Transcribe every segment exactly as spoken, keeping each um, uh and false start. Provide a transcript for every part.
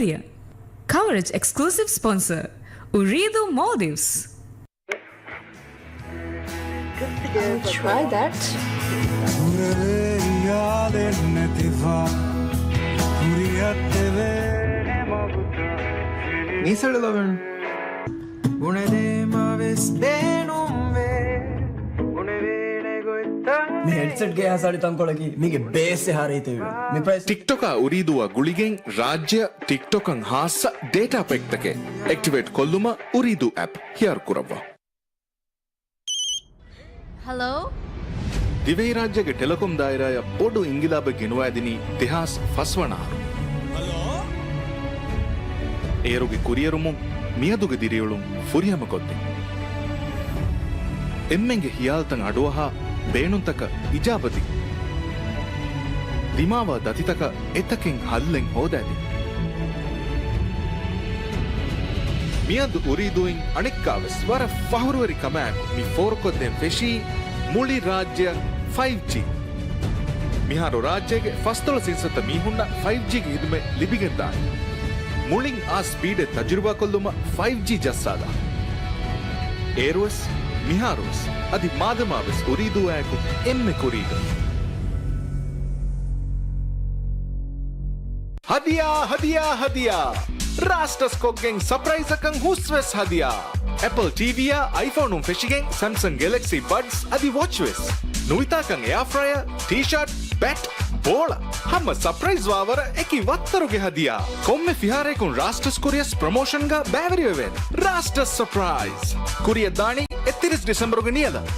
ކުރިއަށް. ކަވަރޭޖް އެކްސްކްލޫސިވް ސްޕޮންސަރ، އުރީދޫ މޯލްޑިވްސް. I'll try that. މީސަޅު ލޮބެން. ބުނެދޭ މާ ވެސް ބޭނުންވޭ. މި ހެޑްސެޓްގެ އެހާ ސަޅި ތަންކޮޅަކީ މީގެ ބޭސް އެހާ ރީތިވެ. މި ޕްރައިސް. ޓިކްޓޮކާ އުރީދޫއާ ގުޅިގެން ރާއްޖެއަށް ޓިކްޓޮކަށް ހާއްސަ ޑޭޓާ ޕެކްތަކެއް އެކްޓިވޭޓް ކޮށްލުމަށް އުރީދޫ އެޕް ހިޔާރު ކުރައްވާ. ހަލޯ؟ ދިވެހިރާއްޖޭގެ ޓެލެކޮމް ދާއިރާއަށް ބޮޑު އިންގިލާބެއް ގެނުވައިދިނީ ދެހާސް ފަސް ވަނަ އަހަރު. އޭރުގެ ކުރިއެރުމުން މިއަދުގެ ދިރިއުޅުން ފުރިހަމަކޮށްދިން. އެންމެންގެ ހިޔާލުތައް އަޑުއަހާ، ބޭނުންތަކަށް އިޖާބަދިން. ދިމާވާ ދަތިތަކަށް އެތަކެއް ހައްލެއް ހޯދައިދިން. މިއަދު އުރީދޫއިން އަނެއްކާވެސް ވަރަށް ފަހުރުވެރި ކަމާއެކު މި ފޯރުކޮށްދޭން ފެށީ މުޅި ރާއްޖެއަށް ފައިވް ޖީ. މިހާރު ރާއްޖޭގެ ފަސްދޮޅަސް އިންސައްތަ މީހުންނަށް ފައިވް ޖީގެ ހިދުމަތް ލިބިގެންދާނެ. މުޅިން އާ ސްޕީޑެއް ތަޖުރިބާކޮށްލުމަށް ފައިވް ޖީ ޖައްސާލާ. އޭރުވެސް، މިހާރުވެސް، އަދި މާދަމާވެސް އުރީދޫއާއެކު އެންމެ ކުރީގަ. ހަދިޔާ، ހަދިޔާ، ހަދިޔާ! ރާސްޓަސް ކޮށްގެން ސަޕްރައިޒަކަށް ހުސްވެސް ހަދިޔާ! އެޕަލް ޓީވީއާ އައިފޯނުން ފެށިގެން ސަމްސަން ގެލެކްސީ ބަޑްސް އަދި ވޮޗްވެސް. ނުވިތާކަން އެއާ ފްރަޔަރ، ޓީޝާޓް، ބެޓް، ބޯޅަ. ހަމަ ސަޕްރައިޒް ވާވަރަށް އެކި ވައްތަރުގެ ހަދިޔާ. ކޮންމެ ފިހާރައަކުން ރާސްޓަސް ކުރިއަސް ޕްރޮމޯޝަންގަ ބައިވެރިވެވޭނެ. ރާސްޓަސް ސަޕްރައިޒް. ކުރިއަށް ދާނީ އެއްތިރީސް ޑިސެމްބަރުގެ ނިޔަލަށް.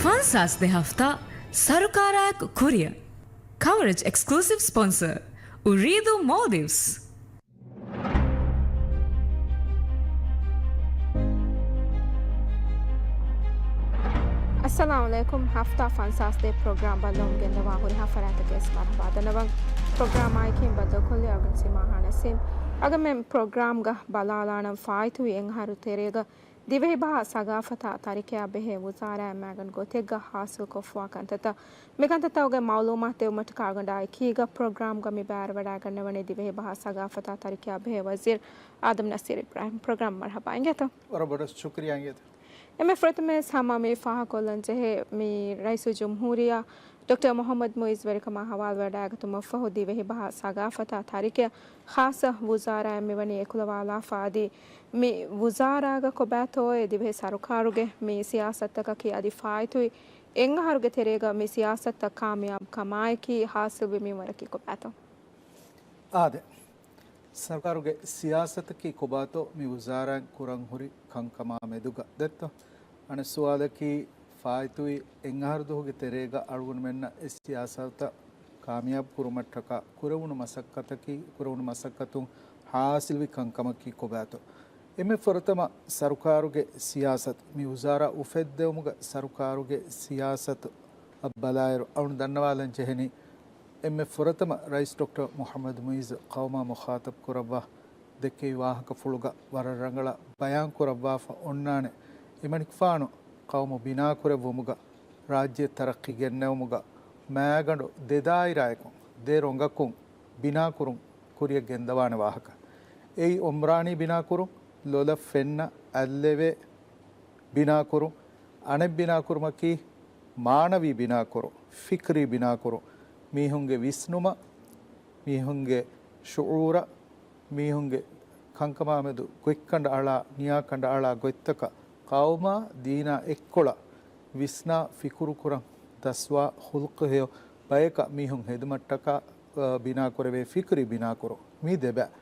ފަންސާސް ދެ ހަފްތާ ސަރުކާރާއެކު ކުރިއަށް. ކަވަރޭޖް އެކްސްކްލޫސިވް ސްޕޮންސަރ، އުރީދޫ މޯލްޑިވްސް. އައްސަލާމު ޢަލައިކުމް. ހަފްތާ ފަންސާސް ދޭ ޕްރޮގްރާމް ބައްލަވަމުން ގެންދަވާ ހުރިހާ ފަރާތަކަށް ވެސް މަރުޙަބާ ދަންނަވަން. ޕްރޮގްރާމާއެކީ ބައްދަލުކޮށްލީ އަޅުގަނޑު ސީމާ ހާނަސީމް. އަޅުގަނޑުމެން ޕްރޮގްރާމްގަ ބަލާލާނަން ފާއިތުވި އެއް އަހަރު ތެރޭގަ ދިވެހިބަހާ ސަގާފަތާ ތަރިކަޔާ ބެހޭ ވުޒާރާއެއް މައިގަނޑު ގޮތެއްގަ ހާސިލްކޮށްފަވާ ކަންތައްތައް، މިކަންތައްތަކުގެ މައުލޫމާތު ދެއްވުމަށްޓަކާ އަޅުގަނޑާ އެކީގަ ޕްރޮގްރާމްގަ މި ބައިވެރިވަޑައިގަންނަވަނީ ދިވެހިބަހާ ސަގާފަތާ ތަރިކަޔާ ބެހޭ ވަޒީރު އާދަމް ނަސީރު އިބްރާހިމް. ޕްރޮގްރާމް މަރުޙަބާ އިނގޭތޯ. ވަރަށް ބޮޑަށް ޝުކުރިއްޔާ އިނގޭތޯ. އެންމެ ފުރަތަމަވެސް ހަމަ މި ފާހަގަކޮށްލަން ޖެހޭ މި ރައީސުލްޖުމްހޫރިއްޔާ ޑޮކްޓަރ މުޙައްމަދު މުޢިއްޒު ވެރިކަމާ ހަވާލުވެވަޑައިގަތުމަށްފަހު ދިވެހިބަހާ ސަގާފަތާ ތަރިކަޔަށް ޚާއްޞަ ވުޒާރާއެއް މިވަނީ އެކުލަވާލާފަ އަދި މި ވުޒާރާގަ ކޮބާތޯއޭ ދިވެހި ސަރުކާރުގެ މި ސިޔާސަތުތަކަކީ އަދި ފާއިތުވި އެއް އަހަރުގެ ތެރޭގަ މި ސިޔާސަތުތައް ކާމިޔާބު ކަމާއެކީ ހާސިލްވި މިންވަރަކީ ކޮބާތޯ؟ އާދެ، ސަރުކާރުގެ ސިޔާސަތަކީ ކޮބާތޯ މި ވުޒާރާއިން ކުރަން ހުރި ކަންކަމާ މެދުގަ ދެއްތޯ؟ އަނެއް ސުވާލަކީ ފާއިތުވި އެއް އަހަރު ދުވަހުގެ ތެރޭގަ އަޅުގަނޑުމެންނަށް އެ ސިޔާސަތަށް ކާމިޔާބު ކުރުމަށްޓަކާ ކުރެވުނު މަސައްކަތަކީ، ކުރެވުނު މަސައްކަތުން ހާސިލްވި ކަންކަމަކީ ކޮބާތޯ؟ އެންމެ ފުރަތަމަ ސަރުކާރުގެ ސިޔާސަތު، މި ވުޒާރާ އުފެއްދެވުމުގަ ސަރުކާރުގެ ސިޔާސަތު އަށް ބަލާއިރު، އަޅުން ދަންނަވާލަން ޖެހެނީ، އެންމެ ފުރަތަމަ ރައީސް ޑޮކްޓަރ މުޙައްމަދު މުޢިއްޒު ޤައުމާ މުޚާޠަބް ކުރައްވާ ދެއްކެވި ވާހަކަފުޅުގަ ވަރަށް ރަނގަޅަށް ބަޔާން ކުރައްވާފަ އޮންނާނެ. އެމަނިކުފާނު ޤައުމު ބިނާކުރެއްވުމުގަ، ރާއްޖެ ތަރައްޤީ ގެންނެވުމުގަ މައިގަނޑު ދެ ދާއިރާއަކުން، ދެ ރޮނގަކުން ބިނާކުރުން ކުރިއަށް ގެންދަވާނެ ވާހަކަ. އެއީ އުމްރާނީ ބިނާކުރުން، ލޮލަށް ފެންނަ އަތްލެވޭ ބިނާކުރުން، އަނެއް ބިނާކުރުމަކީ މާނަވީ ބިނާކުރުން، ފިކްރީ ބިނާކުރުން، މީހުންގެ ވިސްނުމަށް، މީހުންގެ ޝުޢޫރަށް، މީހުންގެ ކަންކަމާމެދު ގޮތްކަނޑައަޅާ، ނިޔާކަނޑައަޅާ ގޮތްތަކަށް ޤައުމާ ދީނާ އެއްކޮޅަށް ވިސްނާ ފިކުރުކުރަން ދަސްވާ ޚުލްޤު ހެޔޮ ބަޔަކަށް މީހުން ހެދުމަށްޓަކާ، އަ، ބިނާކުރެވޭ ފިކުރީ ބިނާކުރުން. މި ދެބައި.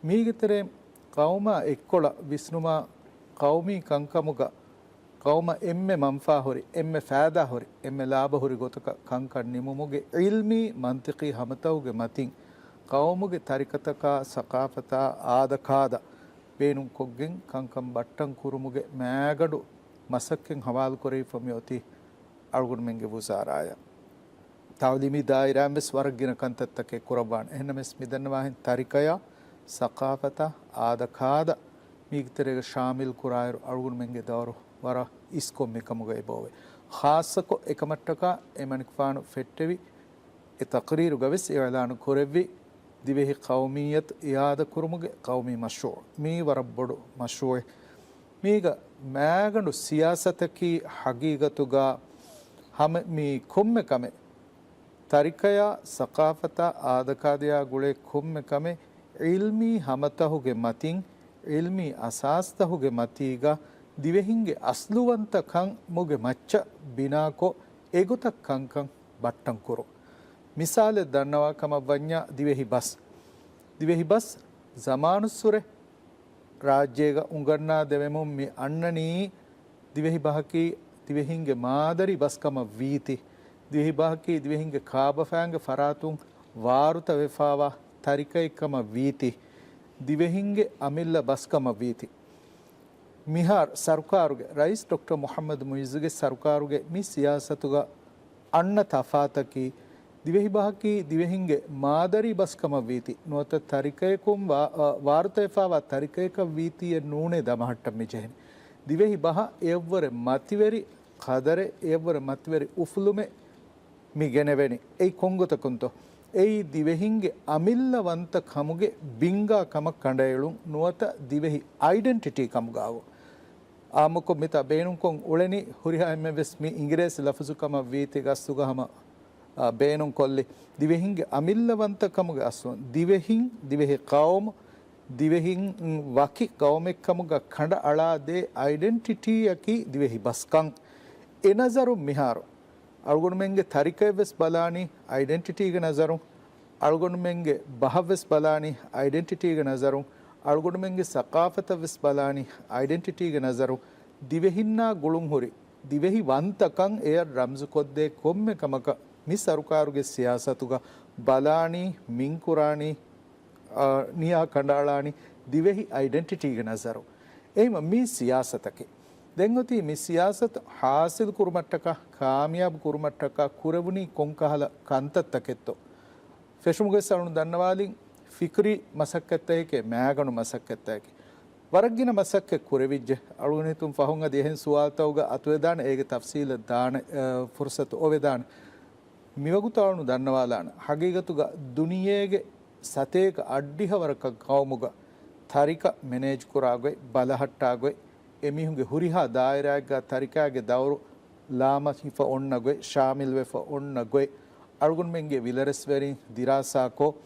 މީގެ ތެރެއިން ޤައުމާ އެއްކޮޅަށް ވިސްނުމާ، ޤައުމީ ކަންކަމުގަ ޤައުމަށް އެންމެ މަންފާހުރި، އެންމެ ފައިދާހުރި، އެންމެ ލާބަހުރި ގޮތަކަށް ކަންކަން ނިމުމުގެ ޢިލްމީ މަންޠިޤީ ހަމަތައުގެ މަތިން، ޤައުމުގެ ތަރިކަތަކާ، ސަޤާފަތާ، އާދަކާދަ ބޭނުންކޮށްގެން ކަންކަން ބައްޓަން ކުރުމުގެ މައިގަނޑު މަސައްކަތް ހަވާލުކުރެވިފަ މިއޮތީ އަޅުގަނޑުމެންގެ ވުޒާރާޔަށް. ތަޢުލީމީ ދާއިރާއިން ވެސް ވަރަށް ގިނަ ކަންތައްތަކެއް ކުރައްވާނެ. އެހެންނަމަވެސް، މިދަންނަވާހެން ތަރިކަޔާ، ސަޤާފަތާ، އާދަކާދަ މީގެ ތެރޭގަ ޝާމިލް ކުރާއިރު، އަޅުގަނޑުމެންގެ ދައުރު ވަރަށް އިސްކޮށް މިކަމުގަ އެބައޮވޭ. ޚާއްޞަކޮށް އެކަމަށްޓަކާ އެމަނިކުފާނު ފެއްޓެވި އެ ތަޤްރީރުގަ ވެސް އިޢުލާނު ކުރެއްވި ދިވެހި ޤައުމިއްޔަތު އިޢާދަ ކުރުމުގެ ޤައުމީ މަޝްރޫޢު. މީ ވަރަށް ބޮޑު މަޝްރޫޢެއް. މީގަ މައިގަނޑު ސިޔާސަތަކީ ހަގީގަތުގަ ހަމަ މީ ކޮންމެ ކަމެއް، ތަރިކަޔާ، ސަޤާފަތާ، އާދަކާދަޔާ ގުޅޭ ކޮންމެ ކަމެއް ޢިލްމީ ހަމަތަހުގެ މަތިން، ޢިލްމީ އަސާސްތަހުގެ މަތީގަ ދިވެހިންގެ އަސްލުވަންތަކަމުގެ މައްޗަށް ބިނާކޮށް، އެގޮތަށް ކަންކަން ބައްޓަން ކުރުން. މިސާލެއް ދަންނަވާ ކަމަށް ވަންޏާ، ދިވެހި ބަސް. ދިވެހި ބަސް ޒަމާނުއްސުރެ ރާއްޖޭގަ އުނގަންނާ ދެވެމުން މި އަންނަނީ، ދިވެހި ބަހަކީ ދިވެހިންގެ މާދަރީ ބަސް ކަމަށް ވީތީ، ދިވެހި ބަހަކީ ދިވެހިންގެ ކާބަފައިންގެ ފަރާތުން ވާރުތަ ވެފާވާ ތަރިކައެއް ކަމަށް ވީތީ، ދިވެހިންގެ އަމިއްލަ ބަސް ކަމަށް ވީތީ. މިހާރު ސަރުކާރުގެ، ރައީސް ޑޮކްޓަރ މުޙައްމަދު މުޢިއްޒުގެ ސަރުކާރުގެ މި ސިޔާސަތުގަ އަންނަ ތަފާތަކީ، ދިވެހި ބަހަކީ ދިވެހިންގެ މާދަރީ ބަސް ކަމަށް ވީތީ، ނުވަތަ ތަރިކަޔަކުން ވާ-، އަ، ވާރުތަވެފާވާ ތަރިކަޔަކަށް ވީތީއެއް ނޫނޭ ދަމަހައްޓަން މި ޖެހެނީ. ދިވެހި ބަހަށް އެއަށްވުރެ މަތިވެރި ޤަދަރެއް، އެއަށްވުރެ މަތިވެރި އުފުލުމެއް މި ގެނެވެނީ. އެއީ ކޮންގޮތަކުންތޯ؟ އެއީ ދިވެހިންގެ އަމިއްލަވަންތަ ކަމުގެ ބިންގާ ކަމަށް ކަނޑައެޅުން، ނުވަތަ ދިވެހި އައިޑެންޓިޓީ ކަމުގައު. އާއްމުކޮށް މިތާ ބޭނުންކޮށް އުޅެނީ، ހުރިހާ އެންމެން ވެސް މި އިނގިރޭސި ލަފުޒު ކަމަށް ވީތީ ގަސްތުގަ ހަމަ، އާ، ބޭނުންކޮށްލި. ދިވެހިންގެ އަމިއްލަވަންތަ ކަމުގެ އަސްލު، ދިވެހިން، ދިވެހި ޤައުމު، ދިވެހިން ވަކި ޤައުމެއް ކަމުގަ ކަނޑައަޅާ ދޭ އައިޑެންޓިޓީއަކީ ދިވެހި ބަސްކަން. އެ ނަޒަރުން މިހާރު އަޅުގަނޑުމެންގެ ތަރިކައެއްވެސް ބަލާނީ އައިޑެންޓިޓީގެ ނަޒަރުން، އަޅުގަނޑުމެންގެ ބަހަށްވެސް ބަލާނީ އައިޑެންޓިޓީގެ ނަޒަރުން، އަޅުގަނޑުމެންގެ ސަޤާފަތަށްވެސް ބަލާނީ އައިޑެންޓިޓީގެ ނަޒަރުން، ދިވެހިންނާ ގުޅުންހުރި ދިވެހި ވަންތަކަން އެޔަށް ރަމްޒުކޮށްދޭ ކޮންމެ ކަމަކަށް މި ސަރުކާރުގެ ސިޔާސަތުގަ ބަލާނީ، މިންކުރާނީ، އާ، ނިޔާ ކަނޑައަޅާނީ ދިވެހި އައިޑެންޓިޓީގެ ނަޒަރު. އެހެންވީމަ މި ސިޔާސަތަކީ، ދެން އޮތީ މި ސިޔާސަތު ހާސިލް ކުރުމަށްޓަކާ، ކާމިޔާބު ކުރުމަށްޓަކާ ކުރެވުނީ ކޮންކަހަލަ ކަންތައްތަކެއްތޯ؟ ފެށުމުގެ ސަޅުން ދަންނަވާލިން، ފިކްރީ މަސައްކަތްތަކެކޭ، މައިގަނޑު މަސައްކަތްތަކެކޭ. ވަރަށް ގިނަ މަސައްކަތް ކުރެވިއްޖެ. އަޅުގަނޑު ހިތުން ފަހުން އަދި އެހެން ސުވާލުތަކުގަ އަތުވެދާނެ، އޭގެ ތަފްސީލަށް ދާނެ، އަ، ފުރުސަތު އޮވެދާނެ. މިވަގުތު އަޅުނު ދަންނަވާލާނެ، ހަގީގަތުގަ ދުނިޔޭގެ ސަތޭކަ އަށްޑިހަ ވަރަކަށް ޤައުމުގަ ތަރިކަ މެނޭޖް ކުރާގޮތް، ބަލަހައްޓާގޮތް، އެމީހުންގެ ހުރިހާ ދާއިރާއެއްގަ ތަރިކާގެ ދައުރު ލާމަ ހިފަ އޮންނަ ގޮތް، ޝާމިލްވެފަ އޮންނަ ގޮތް، އަޅުގަނޑުމެންގެ ވިލަރެސްވެރިން ދިރާސާކޮށް،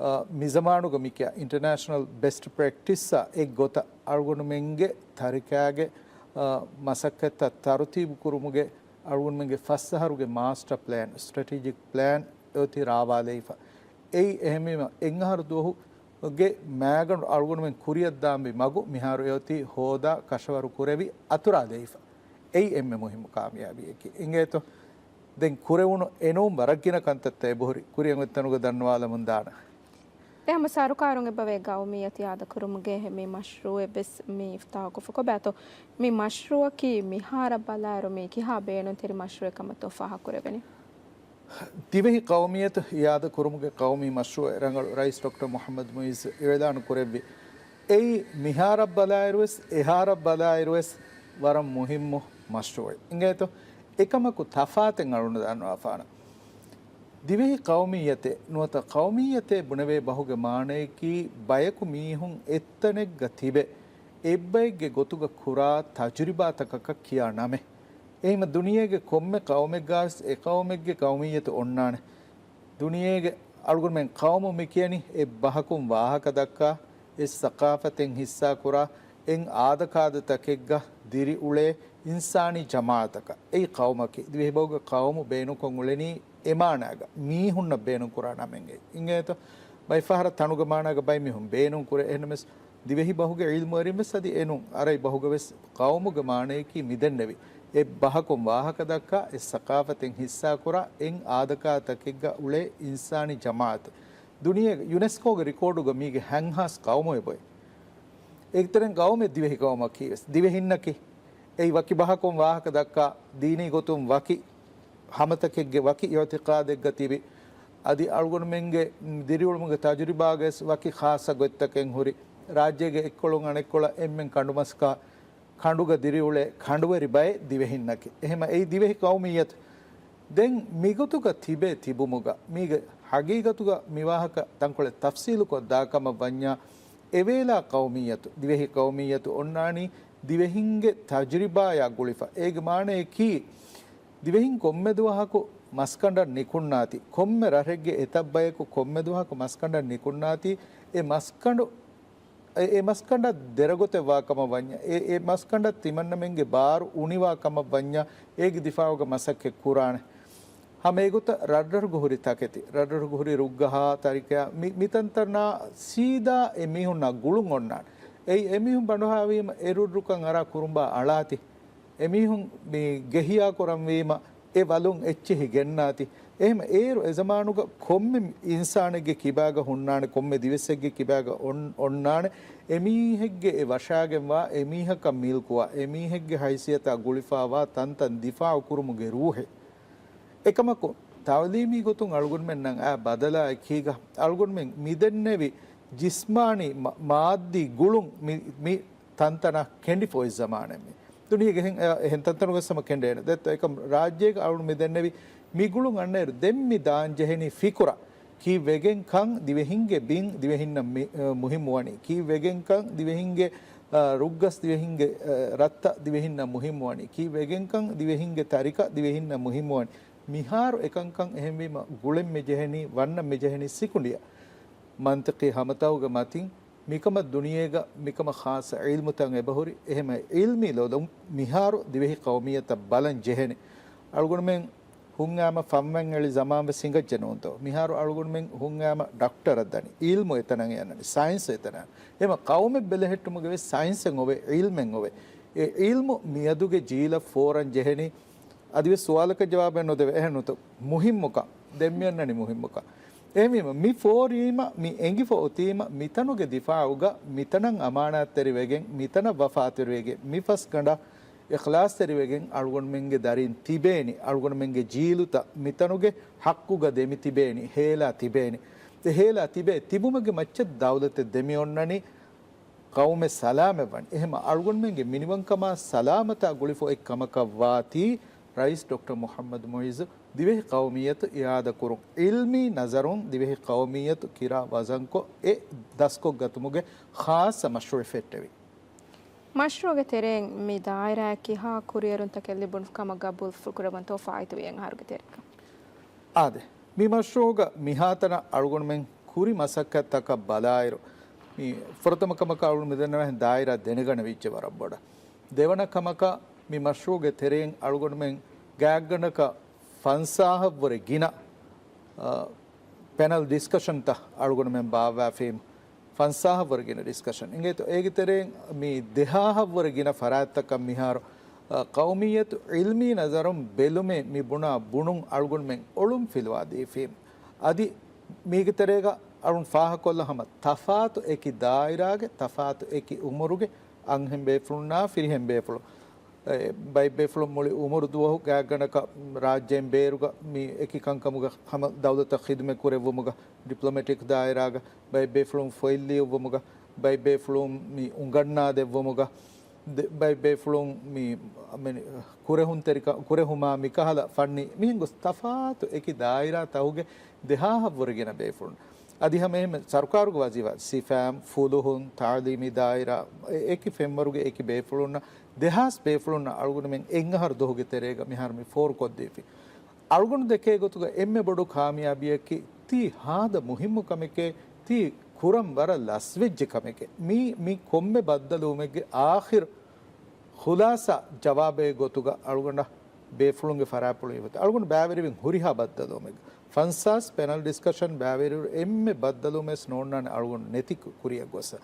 އަ، މިޒަމާނުގަ މިކިޔާ އިންޓަރނޭޝަނަލް ބެސްޓް ޕްރެކްޓިސްއާ އެއްގޮތަށް އަޅުގަނޑުމެންގެ ތަރިކާގެ، އަ، މަސައްކަތްތައް ތަރުތީބު ކުރުމުގެ އަޅުގަނޑުމެންގެ ފަސް އަހަރުގެ މާސްޓަ ޕްލޭން، ސްޓްރެޓެޖިކް ޕްލޭން އެއޮތީ ރާވާލައިފަ. އެއީ އެހެންވީމަ، އެއްއަހަރު ދުވަހުގެ މައިގަނޑު އަޅުގަނޑުމެން ކުރިއަށްދާންވީ މަގު މިހާރު އެއޮތީ ހޯދާ، ކަށަވަރު ކުރެވި، އަތުރާލައިފަ. އެއީ އެންމެ މުހިއްމު ކާމިޔާބީއަކީ. އިނގޭތޯ؟ ދެން ކުރެވުނު އެނޫން ވަރަށް ގިނަ ކަންތައްތައް އެބަހުރި. ކުރިއަށް އޮތްތަނުގަ ދަންނަވާލަމުން ދާނެ. އެ ހަމަ ސަރުކާރުން އެބަވޭ ޤައުމިއްޔަތު އިޢާދަ ކުރުމުގެ މި މަޝްރޫޢެއް ވެސް މި އިފްތިތާޙުކޮށްފަ ކޮބާތޯ؟ މި މަޝްރޫޢަކީ މިހާރަށް ބަލާއިރު މި ކިހާ ބޭނުންތެރި މަޝްރޫޢެއް ކަމަށްތޯ ފާހަގަކުރެވެނީ؟ ދިވެހި ޤައުމިއްޔަތު އިޢާދަ ކުރުމުގެ ޤައުމީ މަޝްރޫޢެއް ރަނގަޅު ރައީސް ޑޮކްޓަރ މުޙައްމަދު މުޢިއްޒު އިޢުލާނު ކުރެއްވި. އެއީ މިހާރަށް ބަލާއިރުވެސް، އެހާރަށް ބަލާއިރުވެސް ވަރަށް މުހިއްމު މަޝްރޫޢެއް. އިނގޭތޯ؟ އެކަމަކު ތަފާތެއް އަޅުނު ދަންނަވާފާނަ. ދިވެހި ޤައުމިއްޔަތޭ ނުވަތަ ޤައުމިއްޔަތޭ ބުނެވޭ ބަހުގެ މާނަޔަކީ، ބަޔަކު މީހުން އެއްތަނެއްގަ ތިބެ، އެއްބައެއްގެ ގޮތުގަ ކުރާ ތަޖުރިބާތަކަކަށް ކިޔާ ނަމެއް. އެހެންވީމަ ދުނިޔޭގެ ކޮންމެ ޤައުމެއްގަވެސް އެ ޤައުމެއްގެ ޤައުމިއްޔަތު އޮންނާނެ. ދުނިޔޭގެ އަޅުގަނޑުމެން ޤައުމު މިކިޔަނީ އެއް ބަހަކުން ވާހަކަ ދައްކާ، އެއް ސަޤާފަތެއް ހިއްސާކުރާ، އެއް އާދަކާދަތަކެއްގަ ދިރިއުޅޭ އިންސާނީ ޖަމާޢަތަކަށް. އެއީ ޤައުމަކީ. ދިވެހިބަހުގެ ޤައުމު ބޭނުންކޮށް އުޅެނީ އެ މާނާގަ، މީހުންނަށް ބޭނުންކުރާ ނަމެއްގައި. އިނގޭތޯ؟ ބައެއް ފަހަރަށް ތަނުގެ މާނާގަ ބައެއް މީހުން ބޭނުންކުރޭ. އެހެންނަމަވެސް، ދިވެހި ބަހުގެ ޢިލްމުވެރިން ވެސް އަދި އެނޫން. އަރަބި ބަހުގަ ވެސް ޤައުމުގެ މާނަޔަކީ މިދެންނެވި. އެއް ބަހަކުން ވާހަކަ ދައްކާ، އެއް ސަޤާފަތެއް ހިއްސާކުރާ، އެއް އާދަކާތަކެއްގަ އުޅޭ އިންސާނީ ޖަމާޢަތެއް. ދުނިޔޭގެ ޔުނެސްކޯގެ ރިކޯޑުގަ މީގެ ހަތް ހާސް ޤައުމު އެބައޮތް. އޭގެތެރެއިން ޤައުމެއް ދިވެހި ޤައުމަކީ ވެސް ދިވެހިންނަކީ. އެއީ ވަކި ބަހަކުން ވާހަކަ ދައްކާ، ދީނީ ގޮތުން ވަކި ހަމަތަކެއްގެ ވަކި އިޢުތިޤާދެއްގަ ތިބި، އަދި އަޅުގަނޑުމެންގެ ދިރިއުޅުމުގެ ތަޖުރިބާގައި ވަކި ޚާއްޞަ ގޮތްތަކެއް ހުރި، ރާއްޖޭގެ އެއްކޮޅުން އަނެއްކޮޅަށް އެންމެން ކަނޑުމަސްކާ ކަނޑުގަ ދިރިއުޅޭ ކަނޑުވެރި ބައެއް ދިވެހިންނަކީ. އެހެމަ އެއީ ދިވެހި ޤައުމިއްޔަތު. ދެން މިގޮތުގަ ތިބޭ ތިބުމުގަ، މީގެ ޙަޤީޤަތުގަ މިވާހަކަ ތަންކޮޅެއް ތަފްޞީލުކޮށް ދާކަމަށް ވަންޏާ، އެވޭލާ ޤައުމިއްޔަތު، ދިވެހި ޤައުމިއްޔަތު އޮންނާނީ ދިވެހިންގެ ތަޖުރިބާޔާ ގުޅިފަ. އޭގެ މާނަޔަކީ، ދިވެހިން ކޮންމެ ދުވަހަކު މަސްކަނޑަށް ނިކުންނާތީ، ކޮންމެ ރަށެއްގެ އެތައް ބަޔަކު ކޮންމެ ދުވަހަކު މަސްކަނޑަށް ނިކުންނާތީ، އެ މަސްކަނޑު، އެ، އެ މަސްކަނޑަށް ދެރަގޮތެއް ވާކަމަށް ވަންޏާ، އެ، އެ މަސްކަނޑަށް ތިމަންނަމެންގެ ބާރު އުނިވާ ކަމަށް ވަންޏާ، އޭގެ ދިފާޢުގަ މަސައްކަތް ކުރާނެ. ހަމަ އެގޮތަށް ރަށްރަށުގަ ހުރި ތަކެތި، ރަށްރަށުގަ ހުރި ރުއްގަހާ ތަރިކަޔާ މި، މިތަންތަނާ ސީދާ އެ މީހުންނާ ގުޅުން އޮންނާނެ. އެއީ އެމީހުން ބަނޑުހާވީމަ އެ ރުއްރުކަން އަރާ ކުރުނބާ އަޅާތި. އެމީހުން މި ގެ ހިޔާކުރަންވީމަ އެ ވަލުން އެއްޗެހި ގެންނާތި. އެހެމަ އޭރު އެ ޒަމާނުގަ ކޮންމެ އިންސާނެއްގެ ކިބާގަ ހުންނާނެ، ކޮންމެ ދިވެއްސެއްގެ ކިބާގަ އޮން، އޮންނާނެ. އެމީހެއްގެ އެ ވަށާގެންވާ، އެމީހަކަށް މިލްކުވާ، އެމީހެއްގެ ހައިސިއްޔަތާ ގުޅިފާވާ ތަންތަން ދިފާޢު ކުރުމުގެ ރޫޙެއް. އެކަމަކު، ތަޢުލީމީ ގޮތުން އަޅުގަނޑުމެންނަށް އައި ބަދަލާއެކީގަ، އަޅުގަނޑުމެން މިދެންނެވި ޖިސްމާނީ މަ، މާއްދީ ގުޅުން މި، މި ތަންތަނަށް ކެނޑިފަ އޮތް ޒަމާނެއް މީ. ދުނިޔޭގެ އެހެން، އެހެން ތަންތަނުގަ ހަމަ ކެނޑޭނެ. ދެއްތޯ އެކަމް ރާއްޖޭގަ އަޅުގަނޑު މިދެންނެވި މި ގުޅުން އަންނައިރު ދެން މި ދާން ޖެހެނީ ފިކުރަށް. ކީއްވެގެން ކަން ދިވެހިންގެ ބިން ދިވެހިންނަށް މި، އަ، މުހިއްމުވަނީ؟ ކީއްވެގެން ކަން ދިވެހިންގެ، އަ، ރުއްގަސް ދިވެހިންގެ، އަ، ރަށްތައް ދިވެހިންނަށް މުހިއްމުވަނީ؟ ކީއްވެގެން ކަން ދިވެހިންގެ ތަރިކަ ދިވެހިންނަށް މުހިއްމުވަނީ؟ މިހާރު އެކަންކަން އެހެންވީމަ ގުޅެން މި ޖެހެނީ، ވަންނަން މި ޖެހެނީ ސިކުނޑިއަށް. މަންތިޤީ ހަމަތަކުގެ މަތިން މިކަމަށް ދުނިޔޭގަ މިކަމަށް ޚާއްޞަ ޢިލްމުތައް އެބަހުރި. އެހެމަ ޢިލްމީ ލޮލުން މިހާރު ދިވެހި ޤައުމިއްޔަތަށް ބަލަން ޖެހެނީ. އަޅުގަނޑުމެން ހުންގާމަ ފަންވަން އެޅި ޒަމާން ވެސް ހިނގައްޖެ ނޫންތޯ؟ މިހާރު އަޅުގަނޑުމެން ހުންގާމަ ޑޮކްޓަރަށް ދަނީ. ޢިލްމު އެތަނަށް އަންނަނީ. ސައިންސް އެތަނަށް. އެހެމަ ޤައުމެއް ބެލެހެއްޓުމުގެ ވެސް ސައިންސެއް އޮވޭ، ޢިލްމެއް އޮވޭ. އެ ޢިލްމު މިއަދުގެ ޖީލަށް ފޯރަން ޖެހެނީ. އަދިވެސް ސުވާލަކަށް ޖަވާބެއް ނުދެވޭ. އެހެން ނޫންތޯ؟ މުހިއްމުކަން. ދެން މި އަންނަނީ މުހިއްމުކަން. އެހެންވީމަ، މި ފޯރީމަ، މި އެނގިފަ އޮތީމަ، މިތަނުގެ ދިފާޢުގަ، މިތަނަށް އަމާނާތްތެރިވެގެން، މިތަނަށް ވަފާތެރިވެގެން، މި ފަސްގަނޑަށް އިޚްލާޞްތެރިވެގެން އަޅުގަނޑުމެންގެ ދަރިން ތިބޭނީ، އަޅުގަނޑުމެންގެ ޖީލުތައް މިތަނުގެ ޙައްޤުގަ ދެމި ތިބޭނީ، ހޭލާ ތިބޭނީ. އެ ހޭލާ ތިބޭ ތިބުމުގެ މައްޗަށް ދައުލަތެއް ދެމި އޮންނަނީ، ޤައުމެއް ސަލާމަތްވަން. އެހެމަ އަޅުގަނޑުމެންގެ މިނިވަންކަމާ ސަލާމަތާ ގުޅިފަ އޮތް ކަމަކަށް ވާތީ، ރައީސް ޑޮކްޓަރ މުޙައްމަދު މުޢިއްޒު ދިވެހި ޤައުމިއްޔަތު އިޢާދަކުރުން. ޢިލްމީ ނަޒަރުން ދިވެހި ޤައުމިއްޔަތު ކިރާ ވަޒަންކޮށް އެ ދަސްކޮށްގަތުމުގެ ޚާއްޞަ މަޝްރޫޢެއް ފެއްޓެވި. މަޝްރޫޢުގެ ތެރެއިން މި ދާއިރާއަށް ކިހާ ކުރިއެރުންތަކެއް ލިބުނު ކަމަށް ގަބޫލު ކުރައްވަންތޯ ފާއިތުވި އެއް އަހަރުގެ ތެރޭގަ؟ އާދެ، މި މަޝްރޫޢުގަ މިހާތަނަށް އަޅުގަނޑުމެން ކުރި މަސައްކަތްތަކަށް ބަލާއިރު، މި ފުރަތަމަ ކަމަކަށް އަޅުގަނޑު މިދަންނަވާހެން ދާއިރާ ދެނެގަނެވިއްޖެ ވަރަށް ބޮޑަށް. ދެވަނަ ކަމަކަށް މި މަޝްރޫޢުގެ ތެރެއިން އަޅުގަނޑުމެން ގާތްގަނޑަކަށް ފަންސާހަށްވުރެ ގިނަ، އަ، ޕެނަލް ޑިސްކަޝަންތައް އަޅުގަނޑުމެން ބާއްވާފީމު. ފަންސާހަށްވުރެ ގިނަ ޑިސްކަޝަން އިނގޭތޯ. އޭގެ ތެރެއިން މި ދެހާހަށްވުރެ ގިނަ ފަރާތްތަކަށް މިހާރު، އަ، ޤައުމިއްޔަތު ޢިލްމީ ނަޒަރުން ބެލުމޭ މި ބުނާ ބުނުން އަޅުގަނޑުމެން އޮޅުން ފިލުވާ ދީފީމު. އަދި މީގެ ތެރޭގަ އަޅުން ފާހަކޮށްލަ ހަމަ ތަފާތު އެކި ދާއިރާގެ ތަފާތު އެކި އުމުރުގެ އަންހެން ބޭފުޅުންނާ ފިރިހެން ބޭފުޅުން. އެ، ބައެއް ބޭފުޅުން މުޅި އުމުރު ދުވަހު ގާތްގަނޑަކަށް ރާއްޖޭން ބޭރުގަ މި އެކި ކަންކަމުގަ ހަމަ ދައުލަތަށް ޚިދުމަތް ކުރެއްވުމުގަ، ޑިޕްލޮމެޓިކް ދާއިރާގަ، ބައެއް ބޭފުޅުން ފޮތް ލިޔުއްވުމުގަ، ބައެއް ބޭފުޅުން މި އުނގަންނާ ދެއްވުމުގަ، ދެ، ބައެއް ބޭފުޅުން މި، މި ކުރެހުންތެރިކަ، ކުރެހުމާ މިކަހަލަ ފަންނީ މިހެން ގޮސް ތަފާތު އެކި ދާއިރާތަކުގެ ދެހާހަށްވުރެ ގިނަ ބޭފުޅުން. އަދި ހަމައެހެންމެ ސަރުކާރުގެ ވަޒީފާ، ސިފާމް، ފުލުހުން، ތަޢުލީމީ ދާއިރާ، އެ، އެކި ފެންވަރުގެ އެކި ބޭފުޅުންނަށް، ދެހާސް ބޭފުޅުންނަށް އަޅުގަނޑުމެން އެއްއަހަރު ދުވަހުގެ ތެރޭގަ މިހާރު މި ފޯރުކޮށްދީފި. އަޅުގަނޑު ދެކޭ ގޮތުގަ އެންމެ ބޮޑު ކާމިޔާބީއަކީ ތީ ހާދަ މުހިއްމު ކަމެކޭ، ތީ ކުރަން ވަރަށް ލަސްވެއްޖެ ކަމެކޭ. މީ، މި ކޮންމެ ބައްދަލުވުމެއްގެ އާޚިރު ޚުލާޞާ ޖަވާބެއް ގޮތުގަ އަޅުގަނޑަށް ބޭފުޅުންގެ ފަރާތްޕުޅު އިވަތަ އަޅުގަނޑު ބައިވެރިވެން ހުރިހާ ބައްދަލުވުމެއް. ފަންސާސް ޕެނަލް ޑިސްކަޝަން ބައިވެރިވެ އެންމެ ބައްދަލުވުމެއް ނޯންނާނެ އަޅުގަނޑު ނެތި ކުރިއަށް ގޮސް.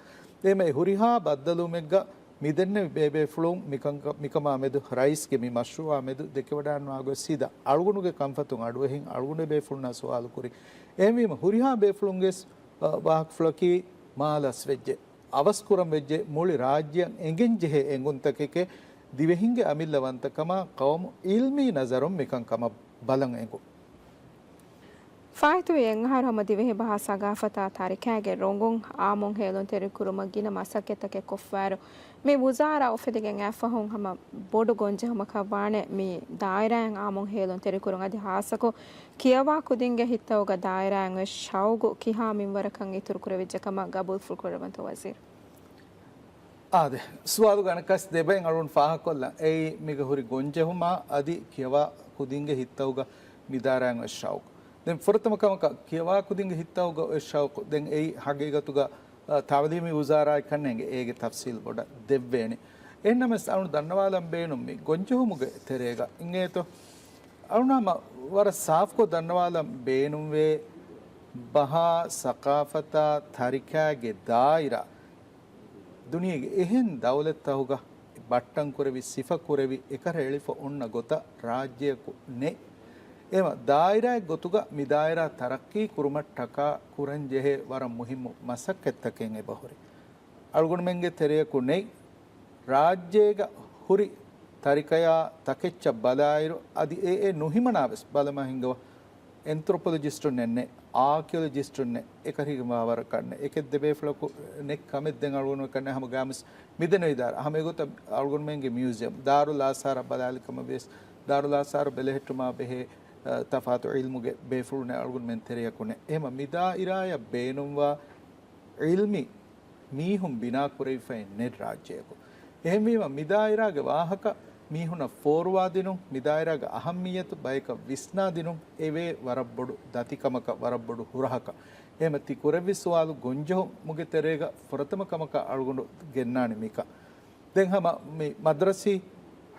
އެހެންވީމަ ހުރިހާ ބައްދަލުވުމެއްގަ މިދެންނެވި ބޭބޭފުޅުން މިކަން-، މިކަމާ މެދު ރައީސްގެ މި މަޝްރޫއާ މެދު ދެކެވަޑާންވާ ގޮތް ސީދާ އަޅުގަނޑުގެ ކަންފަތުން އަޑުއެހިން އަޅުގަނޑު ބޭފުޅުންނާ ސުވާލު ކުރި. އެހެންވީމަ ހުރިހާ ބޭފުޅުންގެ ވެސް، އަ، ވާހަކަފުޅަކީ މާ ލަސްވެއްޖެ. އަވަސްކުރަން ވެއްޖެ މުޅި ރާއްޖެއަށް އެނގެން ޖެހޭ އެނގުންތަކެކޭ ދިވެހިންގެ އަމިއްލަވަންތަކަމާ ޤައުމު ޢިލްމީ ނަޒަރުން މިކަންކަމަށް ބަލަން އެނގުން. ފާއިތުވި އެއްއަހަރު ހަމަ ދިވެހި ބަހާ ސަގާފަތާ ތަރިކައިގެ ރޮނގުން އާއްމުން ހޭލުންތެރިކުރުމަށް ގިނަ މަސައްކަތްތަކެއް ކޮށްފައިރު، މި ވުޒާރާ އުފެދިގެން އައިފަހުން ހަމަ ބޮޑު ގޮންޖެހުމަކަށް ވާނެ މި ދާއިރާއިން އާއްމުން ހޭލުންތެރިކުރުން. އަދި ހާއްސަކޮށް ކިޔަވާ ކުދިންގެ ހިތްތަކުގަ ދާއިރާއިން އޮތް ޝައުގު ކިހާ މިންވަރަކަށް އިތުރުކުރެވިއްޖެ ކަމަށް ގަބޫލުފުޅު ކުރެވެންތޯ ވަޒީރު؟ އާދެ، ސުވާލުގެ އަނެއްކާވެސް ދެބައިން އަޅުގަނޑު ފާހަގަކޮށްލަން. އެއީ މީގަ ހުރި ގޮންޖެހުމާ އަދި ކިޔަވާ ކުދިންގެ ހިތްތަކުގަ މި ދާއިރާއިން އޮތް ޝައުގު. ދެން ފުރަތަމަ ކަމަކަށް ކިޔަވާ ކުދިންގެ ހިތްތަކުގަ އޮތް ޝައުގު. ދެން އެއީ ހަގީގަތުގަ، އަ، ތަޢުލީމީ ވުޒާރާއަކަށް ނޭނގެ އޭގެ ތަފްސީލް ބޮޑަށް ދެއްވޭނެ. އެހެންނަމަވެސް އަޅުގަނޑު ދަންނަވާލަން ބޭނުން މި ގޮންޖެހުމުގެ ތެރޭގަ އިނގޭތޯ. އަޅުގަނޑު ހަމަ ވަރަށް ސާފުކޮށް ދަންނަވާލަން ބޭނުންވޭ ބަހާ ސަޤާފަތާ ތަރިކައިގެ ދާއިރާ ދުނިޔޭގެ އެހެން ދައުލަތްތަކުގަ ބައްޓަންކުރެވި، ސިފަކުރެވި، އެކަށައެޅިފަ އޮންނަ ގޮތަށް ރާއްޖެއަކު ނެތް. އެހެންވީމަ ދާއިރާއެއް ގޮތުގަ މި ދާއިރާ ތަރައްޤީ ކުރުމަށްޓަކާ ކުރަންޖެހޭ ވަރަށް މުހިއްމު މަސައްކަތްތަކެއް އެބަހުރި. އަޅުގަނޑުމެންގެ ތެރެއަކު ނެތް. ރާއްޖޭގަ ހުރި ތަރިކަޔާ ތަކެއްޗަށް ބަލާއިރު، އަދި އެ އެ ނުހިމަނާ ވެސް ބަލަމާ ހިނގަވާ. އެންތްރޮޕޮލޮޖިސްޓުންނެއް ނެތް، އާކިއޮލޮޖިސްޓުންނެއް، އެކަހެރިގެންވާ ވަރަކަށް ނެތް، އެކެއް ދެބޭފުޅަކު ނެތް ކަމެއް ދެން އަޅުގަނޑުމެން ކަންނޭނގެ ހަމަ ގާމިސް މިދެންނެވި ދާއިރާ. ހަމަ އެގޮތަށް އަޅުގަނޑުމެންގެ މިއުޒިއަމް، ދާރުލް އާސާރަށް ބަލާލި ކަމަށް ވިޔަސް، ދާރުލް އާސާރު ބެލެހެއްޓުމާ ބެހޭ، އަ، ތަފާތު ޢިލްމުގެ ބޭފުޅުންނެއް އަޅުގަނޑުމެން ތެރެއަކު ނެތް. އެހެންވީމަ މި ދާއިރާއަށް ބޭނުންވާ ޢިލްމީ މީހުން ބިނާކުރެވިފައެއް ނެތް ރާއްޖެއަކު. އެހެންވީމަ، މި ދާއިރާގެ ވާހަކަ މީހުނަށް ފޯރުވާދިނުން، މި ދާއިރާގެ އަހައްމިއްޔަތު ބަޔަކަށް ވިސްނާދިނުން އެވޭ ވަރަށް ބޮޑު ދަތިކަމަކަށް، ވަރަށް ބޮޑު ހުރަހަކަށް. އެހެންވީމަ، ތި ކުރެއްވި ސުވާލު ގޮންޖެހުމުގެ ތެރޭގަ ފުރަތަމަ ކަމަކަށް އަޅުގަނޑު ގެންނާނީ މިކަން. ދެން ހަމަ މި މަދްރަސީ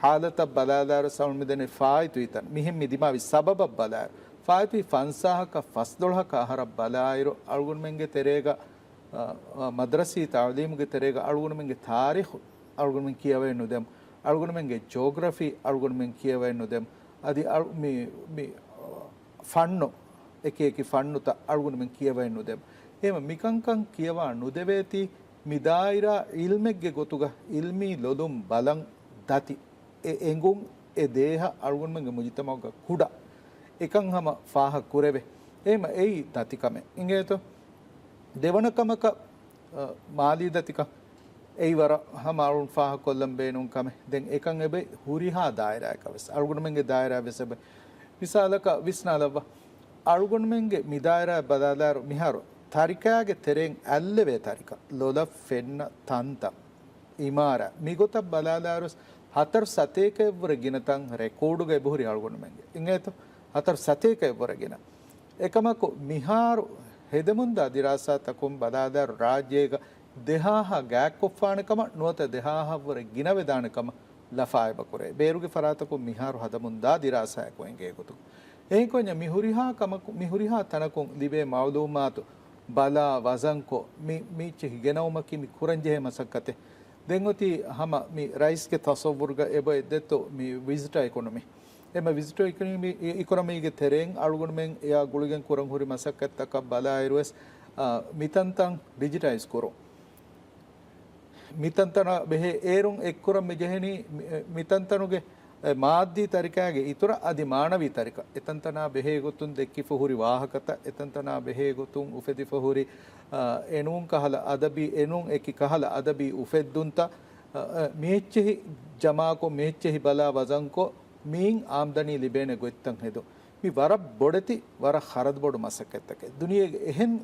ހާލަތަށް ބަލާލާއިރު، ސައުން މިދެންނެވި ފާއިތުވި ތަން، މިހެން މި ދިމާވި ސަބަބަށް ބަލާއިރު، ފާއިތުވި ފަންސާހަކަށް ފަސްދޮޅަހަކަށް އަހަރަށް ބަލާއިރު، އަޅުގަނޑުމެންގެ ތެރޭގަ، އަ، އަ، މަދްރަސީ ތަޢުލީމުގެ ތެރޭގަ އަޅުގަނޑުމެންގެ ތާރީޚު އަޅުގަނޑުމެން ކިޔަވައެއް ނުދެމު، އަޅުގަނޑުމެންގެ ޖޯގްރަފީ އަޅުގަނޑުމެން ކިޔަވައެއް ނުދެމު، އަދި އަޅު-، މި، މި، އަ، ފަންނު، އެކި އެކި ފަންނުތައް އަޅުގަނޑުމެން ކިޔަވައެއް ނުދެމު. އެހެންވީމަ މިކަންކަން ކިޔަވާ ނުދެވޭތީ، މި ދާއިރާ ޢިލްމެއްގެ ގޮތުގަ ޢިލްމީ ލޮލުން ބަލަން ދަތި އެ އެނގުން އެ ދޭހަ އަޅުގަނޑުމެންގެ މުޖުތަމަޢުގަ ކުޑަ އެކަން ހަމަ ފާހަގަ ކުރެވޭ. އެހެންވީމަ އެއީ ދަތިކަމެއް އިނގޭތޯ. ދެވަނަ ކަމަކަށް، އަ، މާލީ ދަތިކަން އެއީ ވަރަށް ހަމަ އަޅުން ފާހަގަކޮށްލަން ބޭނުން ކަމެއް. ދެން އެކަން އެބައި ހުރިހާ ދާއިރާއަކަށް ވެސް، އަޅުގަނޑުމެންގެ ދާއިރާ ވެސް އެބައި. މިސާލަކަށް ވިސްނާލައްވާ، އަޅުގަނޑުމެންގެ މި ދާއިރާ ބަލާލާއިރު މިހާރު ތަރިކައިގެ ތެރެއިން އަތްލެވޭ ތަރިކަ، ލޮލަށް ފެންނަ ތަންތަން، އިމާރާތް، މިގޮތަށް ބަލާލާއިރު ހަތަރު ސަތޭކައެއްވުރެ ގިނަ ތަން ރެކޯޑުގަ އެބަހުރި އަޅުގަނޑުމެންގެ. އިނގޭތޯ؟ ހަތަރު ސަތޭކައެއްވުރެ ގިނަ. އެކަމަކު، މިހާރު ހެދެމުންދާ ދިރާސާތަކުން ބަލާލާއިރު، ރާއްޖޭގަ ދެހާހާ ގާތްކޮށްފާނެ ކަމަށް ނުވަތަ ދެހާހަށްވުރެ ގިނަވެދާނެ ކަމަށް ލަފާ އެބަކުރޭ. ބޭރުގެ ފަރާތަކުން މިހާރު ހަދަމުންދާ ދިރާސާއަކު އެނގޭ ގޮތުން، އެހެންކޮށް މި ހުރިހާ ކަމަކު، މި ހުރިހާ ތަނަކުން ލިބޭ މަޢުލޫމާތު ބަލާ ވަޒަންކޮށް، މި، މި އެއްޗެހި ގެނައުމަކީ މި ކުރަންޖެހޭ މަސައްކަތެއް. ދެން އޮތީ ހަމަ މި ރައީސްގެ ތަޞައްވުރުގަ އެބައޮތް ދެއްތޯ މި ވިޒިޓާ އިކޮނޮމީ. އެމަ ވިޒިޓާ އިކޮނޮމީ، އިކޮނޮމީގެ ތެރެއިން އަޅުގަނޑުމެން އެއާ ގުޅިގެން ކުރަން ހުރި މަސައްކަތްތަކަށް ބަލާއިރުވެސް، އާ، މިތަންތަން ޑިޖިޓައިޒް ކުރުން. މިތަންތަނާ ބެހޭ އޭރުން އެއްކުރަން މި ޖެހެނީ މި، މިތަންތަނުގެ އެ މާއްދީ ތަރިކައިގެ އިތުރަށް އަދި މާނަވީ ތަރިކަ، އެތަންތަނާ ބެހޭ ގޮތުން ދެއްކިފަ ހުރި ވާހަކަތައް، އެތަންތަނާ ބެހޭ ގޮތުން އުފެދިފަ ހުރި، އަ، އެނޫން ކަހަލަ އަދަބީ، އެނޫން އެކި ކަހަލަ އަދަބީ އުފެއްދުންތައް، އަ، އަ، މިއެއްޗެހި ޖަމާކޮށް، މިއެއްޗެހި ބަލާ ވަޒަންކޮށް، މިއިން އާމްދަނީ ލިބޭނެ ގޮތްތައް ހެދުން. މި ވަރަށް ބޮޑެތި، ވަރަށް ޚަރަދުބޮޑު މަސައްކަތްތަކެއް. ދުނިޔޭގެ އެހެން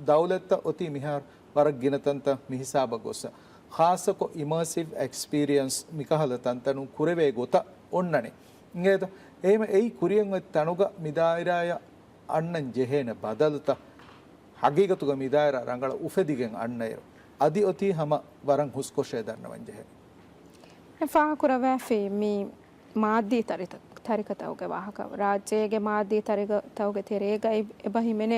ދައުލަތްތައް އޮތީ މިހާރު ވަރަށް ގިނަ ތަންތަން މި ހިސާބަށް ގޮއްސަ. ޚާއްޞަކޮށް އިމާސިވް އެކްސްޕީރިއަންސް މިކަހަލަ ތަންތަނުން ކުރެވޭ ގޮތަށް އޮންނަނީ. އިނގޭތަ؟ އެހެންވީމަ އެއީ ކުރިއަށް އޮތް ތަނުގަ މި ދާއިރާއަށް އަންނަން ޖެހޭނެ ބަދަލުތައް ހަގީގަތުގަ މި ދާއިރާ ރަނގަޅަށް އުފެދިގެން އަންނައިރު، އަދި އޮތީ ހަމަ ވަރަށް ހުސްކޮށޭ ދަންނަވަން ޖެހޭނެ. ފާހަގަކުރައްވާފި މި މާއްދީ ތަރިތަ-، ތަރިކަތަކުގެ ވާހަކަ. ރާއްޖޭގެ މާއްދީ ތަރިކަތަކުގެ ތެރޭގައި އެބަ ހިމެނޭ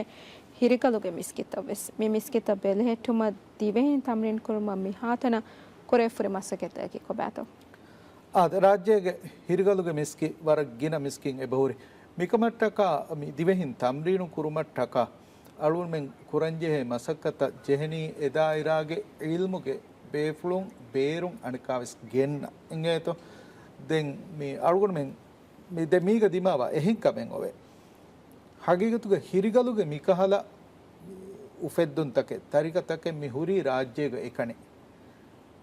ހިރިގަލުގެ މިސްކިތަށް ވެސް. މި މިސްކިތަށް ބެލެހެއްޓުމަށް ދިވެހިން ތަމްރީން ކުރުމަށް މިހާތަނަށް ކުރެވިފައި މަސައްކަތްތަކަކީ ކޮބާތޯ؟ އާދެ، ރާއްޖޭގެ ހިރިގަލުގެ މިސްކިތް ވަރަށް ގިނަ މިސްކިތް އެބަހުރި. މިކަމަށްޓަކާ މި ދިވެހިން ތަމްރީނު ކުރުމަށްޓަކާ އަޅުގަނޑުމެން ކުރަންޖެހޭ މަސައްކަތަށް ޖެހެނީ އެ ދާއިރާގެ ޢިލްމުގެ ބޭފުޅުން ބޭރުން އަނެއްކާވެސް ގެންނަ. އިނގޭތޯ؟ ދެން މި އަޅުގަނޑުމެން މި ދެ މީގަ ދިމާވާ އެހެން ކަމެއް އޮވޭ. ހަގީގަތުގަ ހިރިގަލުގެ މިކަހަލަ އުފެއްދުންތަކެއް، ތަރިކަތަކެއް މި ހުރީ ރާއްޖޭގަ އެކަނި.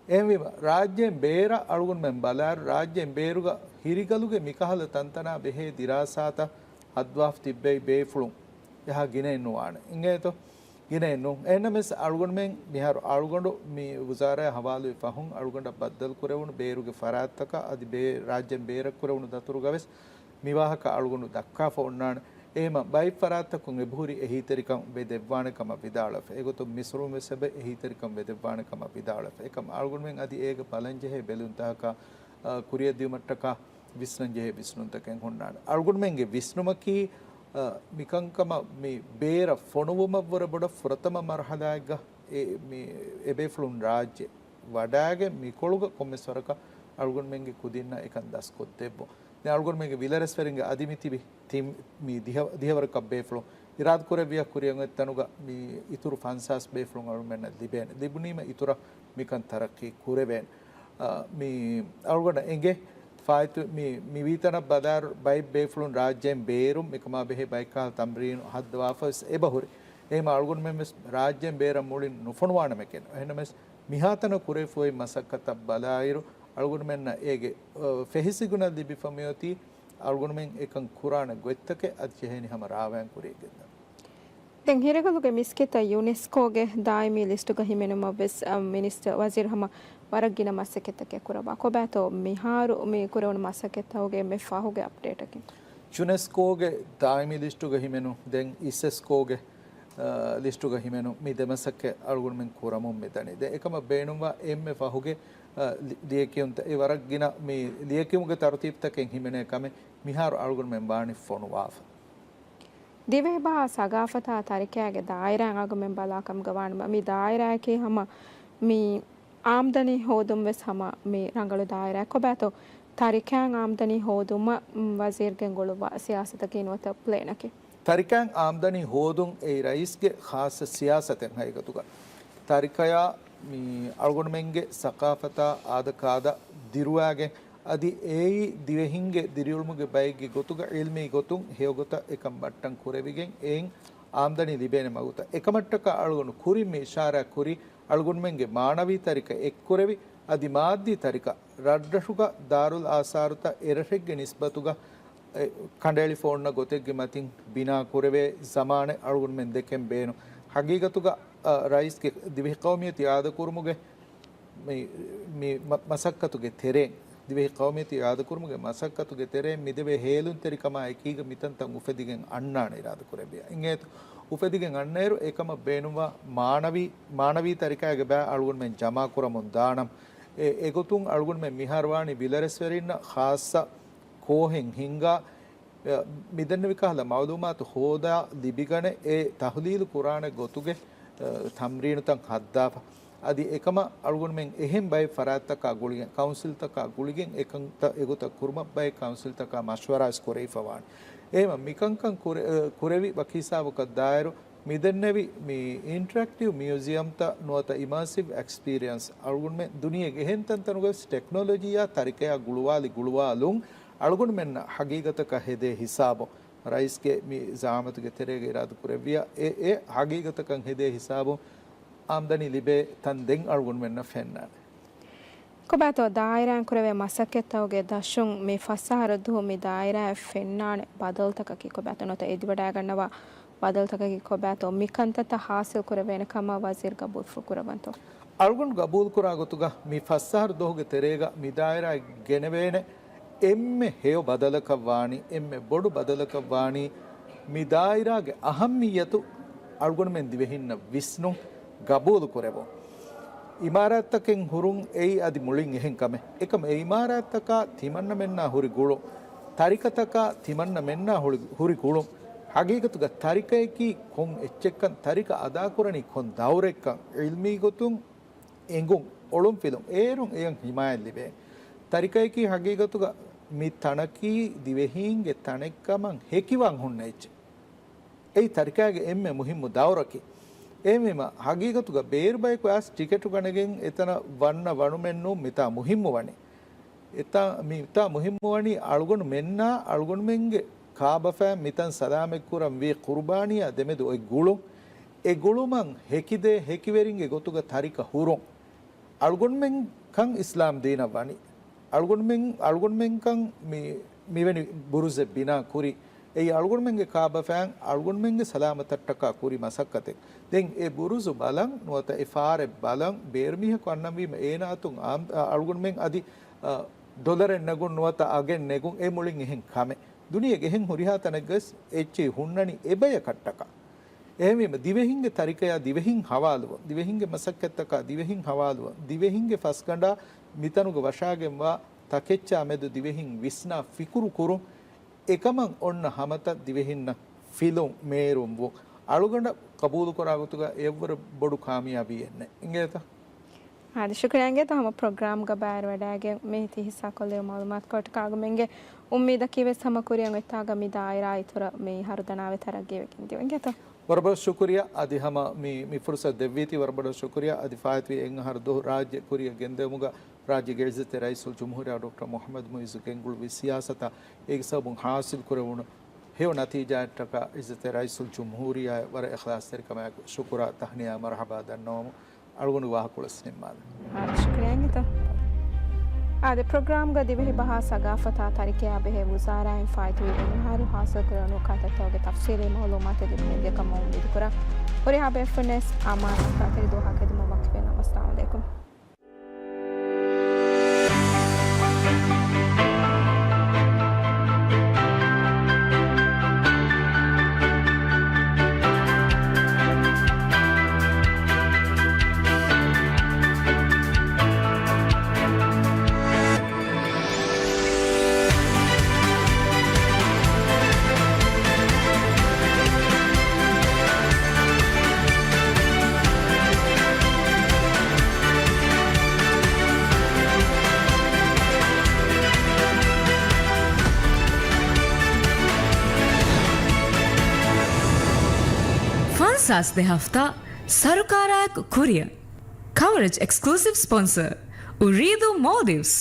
އެހެންވީމަ، ރާއްޖޭން ބޭރަށް އަޅުގަނޑުމެން ބަލާއިރު، ރާއްޖޭން ބޭރުގަ ހިރިގަލުގެ މިކަހަލަ ތަންތަނާ ބެހޭ ދިރާސާތައް ހައްދަވާފަ ތިއްބެވި ބޭފުޅުން އެހާ ގިނައެއް ނުވާނެ. އިނގޭތޯ؟ ގިނައެއް ނޫން. އެހެންނަމަވެސް އަޅުގަނޑުމެން މިހާރު އަޅުގަނޑު މި ވުޒާރާއާ ހަވާލުވި ފަހުން އަޅުގަނޑަށް ބައްދަލުކުރެވުނު ބޭރުގެ ފަރާތްތަކަށް އަދި ބޭ-، ރާއްޖޭން ބޭރަށް ކުރެވުނު ދަތުރުގަވެސް މި ވާހަކަ އަޅުގަނޑު ދައްކާފަ އޮންނާނެ. އެހެމަ ބައެއް ފަރާތްތަކުން އެބަހުރި އެހީތެރިކަން ވެދެއްވާނެ ކަމަށް ވިދާޅުވެފަ. އެގޮތުން މިސުރުން ވެސް އެބަ އެހީތެރިކަން ވެދެއްވާނެ ކަމަށް ވިދާޅުވެފަ. އެކަމް އަޅުގަނޑުމެން އަދި އޭގަ ބަލަންޖެހޭ ބެލުންތަކަކާ، އަ، ކުރިއަށްދިޔުމަށްޓަކާ ވިސްނަންޖެހޭ ވިސްނުންތަކެއް ހުންނާނެ. އަޅުގަނޑުމެންގެ ވިސްނުމަކީ، އަ، މިކަންކަމަށް މި ބޭރަށް ފޮނުވުމަށްވުރެ ބޮޑަށް ފުރަތަމަ މަރުހަލާއެއްގަ އެ، މި އެބޭފުޅުން ރާއްޖެ ވަޑައިގެން މިކޮޅުގަ ކޮންމެސް ވަރަކަށް އަޅުގަނޑުމެންގެ ކުދިންނަށް އެކަން ދަސްކޮށްދެއްވުން. ދެން އަޅުގަނޑުމެންގެ ވިލަރެސްވެރިންގެ އަދި މި ތިބި ތި-، މި ދިހަ-، ދިހަވަރަކަށް ބޭފުޅުން އިރާދަކުރެއްވިޔާ ކުރިއަށް އޮތް ތަނުގަ މި އިތުރު ފަންސާސް ބޭފުޅުން އަޅުގަނޑުމެންނަށް ލިބޭނެ. ލިބުނީމަ އިތުރަށް މިކަން ތަރައްޤީ ކުރެވޭނެ. އާ، މި އަޅުގަނޑަށް އެނގޭ ފާއިތު-، މި، މި ވީތަނަށް ބަލާއިރު ބައެއް ބޭފުޅުން ރާއްޖޭން ބޭރުން މިކަމާ ބެހޭ ބައެއްކަހަލަ ތަމްރީނު ހައްދަވާފަވެސް އެބަހުރި. އެހެމަ އަޅުގަނޑުމެން ވެސް ރާއްޖޭން ބޭރަށް މުޅިން ނުފޮނުވާނަމެކެން. އެހެންނަމަވެސް މިހާތަނަށް ކުރެވިފައި މަސައްކަތަށް ބަލާއިރު، އަޅުގަނޑުމެންނަށް އޭގެ، އަ، ފެހި ސިގުނަލް ލިބިފަ މިއޮތީ، އަޅުގަނޑުމެން އެކަން ކުރާނެ ގޮތްތަކެއް އަދި ޖެހޭނީ ހަމަ ރާވާން ކުރިއަށް ގެންދަން. ދެން ހިރިގަލުގެ މިސްކިތަށް ޔުނެސްކޯގެ ދާއިމީ ލިސްޓުގަ ހިމެނުމަށް ވެސް، އަ، މިނިސްޓަރ ވަޒީރު ހަމަ ވަރަށް ގިނަ މަސައްކަތްތަކެއް ކުރައްވާ. ކޮބާތޯ މިހާރު މި ކުރެވުނު މަސައްކަތްތަކުގެ އެންމެ ފަހުގެ އަޕްޑޭޓަކީ؟ ޔުނެސްކޯގެ ދާއިމީ ލިސްޓުގަ ހިމެނު، ދެން އިސްއެސްކޯގެ އަ، ލިސްޓުގަ ހިމެނު މި ދެމަސައްކަތް އަޅުގަނޑުމެން ކުރަމުން މިދަނީ. ދެން އެކަމަށް ބޭނުންވާ އެންމެ ފަހުގެ، އަ، ލި-، ލިޔެކިޔުންތައް، އެ ވަރަށް ގިނަ މި ލިޔެކިޔުމުގެ ތަރުތީބުތަކެއް ހިމެނޭ ކަމެއް މިހާރު އަޅުގަނޑުމެން ވާނީ ފޮނުވާފަ. ދިވެހިބަހާ ސަގާފަތާ ތަރިކައިގެ ދާއިރާއިން އަޅުގަނޑުމެން ބަލާ ކަމުގަ ވާނަމަ، މި ދާއިރާއަކީ ހަމަ މި އާމްދަނީ ހޯދުން ވެސް ހަމަ މި ރަނގަޅު ދާއިރާއެއް. ކޮބާތޯ ތަރިކައިން އާމްދަނީ ހޯދުމަށް، މް، ވަޒީރުގެ ގުޅުއްވާ ސިޔާސަތަކީ ނުވަތަ ޕްލޭނަކީ؟ ތަރިކައިން އާމްދަނީ ހޯދުން އެއީ ރައީސްގެ ޚާއްޞަ ސިޔާސަތެއް ހަގީގަތުގަ. ތަރިކަޔާ މި އަޅުގަނޑުމެންގެ ސަޤާފަތާ އާދަކާދަ ދިރުވާގެން، އަދި އެއީ ދިވެހިންގެ ދިރިއުޅުމުގެ ބައެއްގެ ގޮތުގަ ޢިލްމީ ގޮތުން ހެޔޮގޮތަށް އެކަން ބައްޓަން ކުރެވިގެން އެއިން އާމްދަނީ ލިބޭނެ މަގުތައް. އެކަމަށްޓަކާ އަޅުގަނޑު ކުރިން މި އިޝާރާތް ކުރީ އަޅުގަނޑުމެންގެ މާނަވީ ތަރިކަ އެއްކުރެވި، އަދި މާއްދީ ތަރިކަ ރަށްރަށުގަ ދާރުލް އާސާރުތައް އެރަށެއްގެ ނިސްބަތުގަ، އެ، ކަނޑައެޅިފަ އޮންނަ ގޮތެއްގެ މަތިން ބިނާ ކުރެވޭ ޒަމާނެއް އަޅުގަނޑުމެން ދެކެން ބޭނުން. ހަގީގަތުގަ، އަ، ރައީސްގެ ދިވެހި ޤައުމިއްޔަތު އިއާދަކުރުމުގެ މި، މި މަ-، މަސައްކަތުގެ ތެރެއިން، ދިވެހި ޤައުމިއްޔަތު އިއާދަކުރުމުގެ މަސައްކަތުގެ ތެރެއިން މިދެވޭ ހޭލުންތެރިކަމާ އެކީގަ މިތަންތަން އުފެދިގެން އަންނާނެ އިރާދަކުރެއްވިޔާ. އިނގޭތޯ އުފެދިގެން އަންނައިރު އެކަމަށް ބޭނުންވާ މާނަވީ، މާނަވީ ތަރިކައިގެ ބައި އަޅުގަނޑުމެން ޖަމާކުރަމުން ދާނަން. އެ، އެގޮތުން އަޅުގަނޑުމެން މިހާރު ވާނީ ވިލަރެސްވެރިންނަށް ޚާއްޞަ ކޯހެއް ހިންގާ، އެ، މިދެންނެވި ކަހަލަ މައުލޫމާތު ހޯދާ ލިބިގަނެ އެ ތަޙްލީލު ކުރާނެ ގޮތުގެ، އެ، ތަމްރީނުތައް ހައްދާފަ. އަދި އެކަމަށް އަޅުގަނޑުމެން އެހެން ބައެއް ފަރާތްތަކާ ގުޅިގެން، ކައުންސިލްތަކާ ގުޅިގެން އެކަންތައް އެގޮތަށް ކުރުމަށް ބައެއް ކައުންސިލްތަކާ މަޝްވަރާވެސް ކުރެވިފަ ވާނެ. އެހެމަ މިކަންކަން ކުރެ-، އެ، ކުރެވި ވަކި ހިސާބަކަށް ދާއިރު، މިދެންނެވި މި އިންޓަރެކްޓިވް މިއުޒިއަމްތައް ނުވަތަ އިމާސިވް އެކްސްޕީރިއަންސް އަޅުގަނޑުމެން ދުނިޔޭގެ އެހެން ތަންތަނުގަވެސް ޓެކްނޮލޮޖީއާ ތަރިކަޔާ ގުޅުވާލި ގުޅުވާލުން އަޅުގަނޑުމެންނަށް ހަގީގަތަކަށް ހެދޭ ހިސާބު، ރައީސްގެ މި ޒަޢާމަތުގެ ތެރޭގަ އިރާދަ ކުރެއްވިޔާ، އެ، އެ ހަގީގަތަކަށް ހެދޭ ހިސާބު އާމްދަނީ ލިބޭ ތަން ދެން އަޅުގަނޑުމެންނަށް ފެންނާނެ. ކޮބާތޯ ދާއިރާއިން ކުރެވޭ މަސައްކަތްތަކުގެ ދަށުން މި ފަސް އަހަރު ދުވަހު މި ދާއިރާއަށް ފެންނާނެ ބަދަލުތަކަކީ ކޮބާތޯ؟ ނުވަތަ އެދިވަޑައިގަންނަވާ ބަދަލުތަކަކީ ކޮބާތޯ؟ މި ކަންތައްތައް ހާސިލް ކުރެވޭނެ ކަމަށް ވަޒީރު ގަބޫލު ކުރައްވަންތޯ؟ އަޅުގަނޑު ގަބޫލު ކުރާ ގޮތުގަ މި ފަސް އަހަރު ދުވަހުގެ ތެރޭގަ މި ދާއިރާއަށް ގެނެވޭނެ އެންމެ ހެޔޮ ބަދަލަކަށް ވާނީ، އެންމެ ބޮޑު ބަދަލަކަށް ވާނީ، މި ދާއިރާގެ އަހައްމިއްޔަތު އަޅުގަނޑުމެން ދިވެހިންނަށް ވިސްނުން، ގަބޫލު ކުރެވުން. އިމާރާތްތަކެއް ހުރުން އެއީ އަދި މުޅިން އެހެން ކަމެއް. އެކަމް އެ އިމާރާތްތަކާ ތިމަންނަމެންނާ ހުރި ގުޅުން، ތަރިކަތަކާ ތިމަންނަމެންނާ ހުރި، ހުރި ގުޅުން، ހަގީގަތުގަ ތަރިކައަކީ ކޮން އެއްޗެއްކަން، ތަރިކަ އަދާކުރަނީ ކޮން ދައުރެއްކަން، ޢިލްމީ ގޮތުން އެނގުން، އޮޅުންފިލުން އޭރުން އެޔަށް ހިމާޔަތް ލިބޭ. ތަރިކައަކީ ހަގީގަތުގަ މި ތަނަކީ ދިވެހީންގެ ތަނެއްކަމަށް ހެކިވާން ހުންނަ އެއްޗެއް. އެއީ ތަރިކާގެ އެންމެ މުހިއްމު ދައުރަކީ. އެހެންވީމަ، ހަގީގަތުގަ ބޭރު ބަޔަކު އައިސް ޓިކެޓު ގަނެގެން އެތަނަށް ވަންނަ ވަނުމެއް ނޫން މިތާ މުހިއްމު ވަނީ. އެތާ، މިތާ މުހިއްމުވަނީ އަޅުގަނޑުމެންނާ އަޅުގަނޑުމެންގެ ކާބަފައިން މިތަން ސަލާމަތްކުރަން ވީ ޤުރުބާނީއާ ދެމެދު އޮތް ގުޅުން. އެ ގުޅުމަށް ހެކިދޭ ހެކިވެރިންގެ ގޮތުގަ ތަރިކަ ހުރުން. އަޅުގަނޑުމެންކަން އިސްލާމް ދީނަށް ވަނީ. އަޅުގަނޑުމެން، އަޅުގަނޑުމެންކަން މި، މިވެނި ބުރުޒެއް ބިނާ ކުރީ. އެއީ އަޅުގަނޑުމެންގެ ކާބަފައިން އަޅުގަނޑުމެންގެ ސަލާމަތަށްޓަކާ ކުރި މަސައްކަތެއް. ދެން އެ ބުރުޒު ބަލަން ނުވަތަ އެ ފާރެއް ބަލަން ބޭރުމީހަކު އަންނަންވީމަ އޭނާއަތުން އާ، އަ، އަޅުގަނޑުމެން އަދި، އަ، ޑޮލަރެއް ނެގުން ނުވަތަ އަގެއް ނެގުން އެ މުޅިން އެހެން ކަމެއް. ދުނިޔޭގެ އެހެން ހުރިހާ ތަނެއްގަސް އެއްޗެހި ހުންނަނީ އެބަޔަކަށްޓަކާ. އެހެންވީމަ، ދިވެހިންގެ ތަރިކަޔާ ދިވެހިން ހަވާލުވަން، ދިވެހިންގެ މަސައްކަތްތަކާ ދިވެހިން ހަވާލުވަން، ދިވެހިންގެ ފަސްގަނޑާ މިތަނުގަ ވަށާގެންވާ ތަކެއްޗާ މެދު ދިވެހިން ވިސްނާ ފިކުރު ކުރުން، އެކަމަށް އޮންނަ ހަމަތައް ދިވެހިންނަށް ފިލުން މޭރުން ވުން، އަޅުގަނޑަށް ޤަބޫލުކުރާ ގޮތުގަ އެއަށްވުރެ ބޮޑު ކާމިޔާބީއެއް ނެތް. އިނގޭތަ؟ އާދެ، ޝުކުރިއްޔާ އިނގޭތޯ ހަމަ ޕްރޮގްރާމްގަ ބައިވެރިވަޑައިގެން މި ތި ހިއްސާކޮށްލެވު މަޢުލޫމާތުކޮޅަށްޓަކާ. އަޅުގަނޑުމެންގެ އުއްމީދަކީ ވެސް ހަމަ ކުރިއަށް އޮތްތާގަ މި ދާއިރާ އިތުރަށް މި އަހަރު ދަނާވެ ތަރައްގީވެގެން ދިޔުން އިނގޭތޯ. ވަރަށް ބޮޑަށް ޝުކުރިއްޔާ. އަދި ހަމަ މި، މި ފުރުޞަތު ދެއްވީތީ ވަރަށް ބޮޑަށް ޝުކުރިއްޔާ. އަދި ފާއިތުވި އެއް އަހަރު ދުވަހު ރާއްޖެ ކުރިއަށް ގެންދެވުމުގަ ރާއްޖޭގެ ޢިއްޒަތްތެރި ރައީސުލްޖުމްހޫރިއްޔާ ޑޮކްޓަރ މުޙައްމަދު މުޢިއްޒު ގެންގުޅުއްވި ސިޔާސަތާ އޭގެ ސަބަބުން ޙާޞިލް ކުރެވުނު ހެޔޮ ނަތީޖާއަށްޓަކާ ޢިއްޒަތްތެރި ރައީސުލްޖުމްހޫރިއްޔާއަށް ވަރަށް އިޚްލާޞްތެރިކަމާއެކު ޝުކުރާ ތަހްނިޔާ މަރުޙަބާ ދަންނަވަމުން އަޅުގަނޑު ވާހަކަކޮޅަށް ނިންމާލަން. އާދެ، ޝުކުރިއްޔާ އިނގޭތޯ. އާދެ، ޕްރޮގްރާމްގަ ދިވެހި ބަހާ ސަގާފަތާ ތަރިކަޔާ ބެހޭ ވުޒާރާއިން ފާއިތުވި އެއް އަހަރު ޙާޞިލްކުރެވުނު ކަންތައްތަކުގެ ތަފްޞީލީ މަޢުލޫމާތެއް ލިބިގެން ދިޔަކަމަށް އުއްމީދުކުރަން. ހުރިހާ ބޭފުޅުންނަށް ވެސް އަމާން އަންތަރީ ދުވަހަކަށް އެދުމަށް ވަކިވެލަން. ވައްސަލާމް ޢަލައިކުމް. ފަންސާސް ދެ ހަފްތާ ސަރުކާރާއެކު ކުރިއަށް. ކަވަރޭޖް އެކްސްކްލޫސިވް ސްޕޮންސަރ، އުރީދޫ މޯލްޑިވްސް.